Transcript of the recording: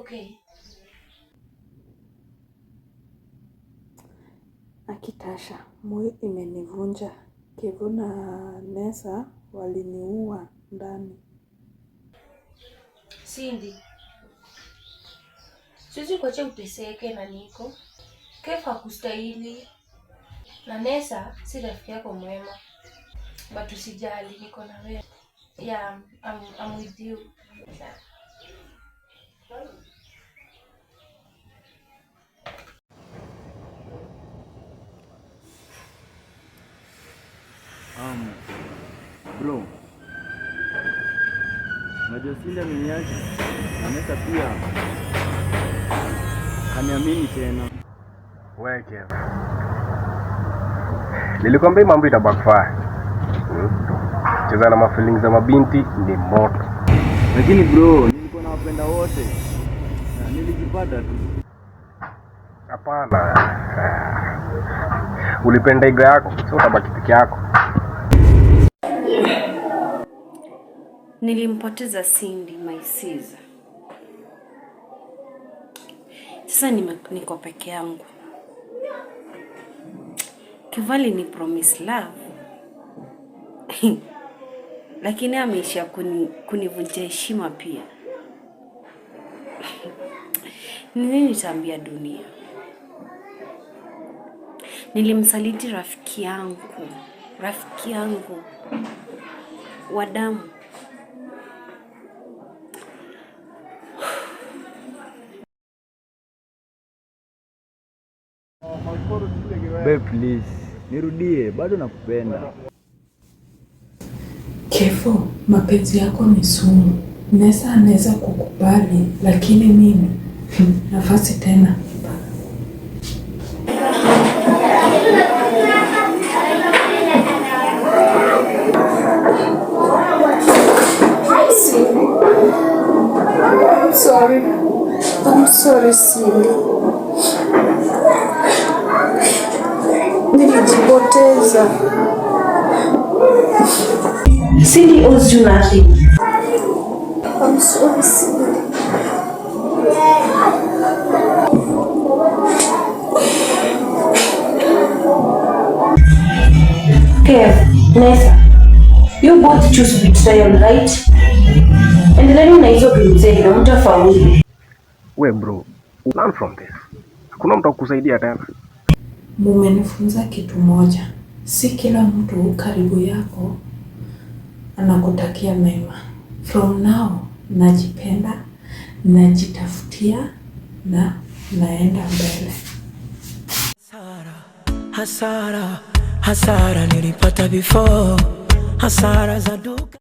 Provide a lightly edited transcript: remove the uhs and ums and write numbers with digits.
Okay? Aki Tasha, moyo imenivunja. Kevo na Nesa waliniua ndani. Cindy, siwezi kuacha uteseke na niko Kev hakustahili na Nesa si rafiki yako mwema, but usijali, niko na wewe. Yeah, I'm with you. Yeah. Bro, unajua Cindy ameniacha na Nesa pia haniamini tena. We Kev, nilikwambia hii mambo ita backfire. Cheza na mafeelings za mabinti ni moto. Lakini bro, nilikuwa nawapenda wote na nilijipata tu. Hapana, ulipenda ego yako, sio utabaki peke yako. Nilimpoteza Cindy, my sis. Sasa niko peke yangu. Kev alini promise love lakini ameishia kunivunjia heshima pia. Ni nini nitaambia dunia? Nilimsaliti rafiki yangu, rafiki yangu wa damu. Babe, please, nirudie, bado nakupenda. Kevo, mapenzi yako ni sumu. Nesa anaweza kukubali, lakini mimi nafasi tena. I'm sorry. I'm sorry, Cindy. Nilijipoteza. Cindy owes you nothing. I'm sorry, Cindy. Kev, Nesa, you both choose betrayal, right? Endeleeni na hizo game zenu, mtafaulu. We bro, learn from this. Hakuna mtu akukusaidia tena. Mumenifunza kitu moja, si kila mtu karibu yako anakutakia mema. From now najipenda, najitafutia na naenda mbele. Hasara, hasara nilipata before, hasara za duka.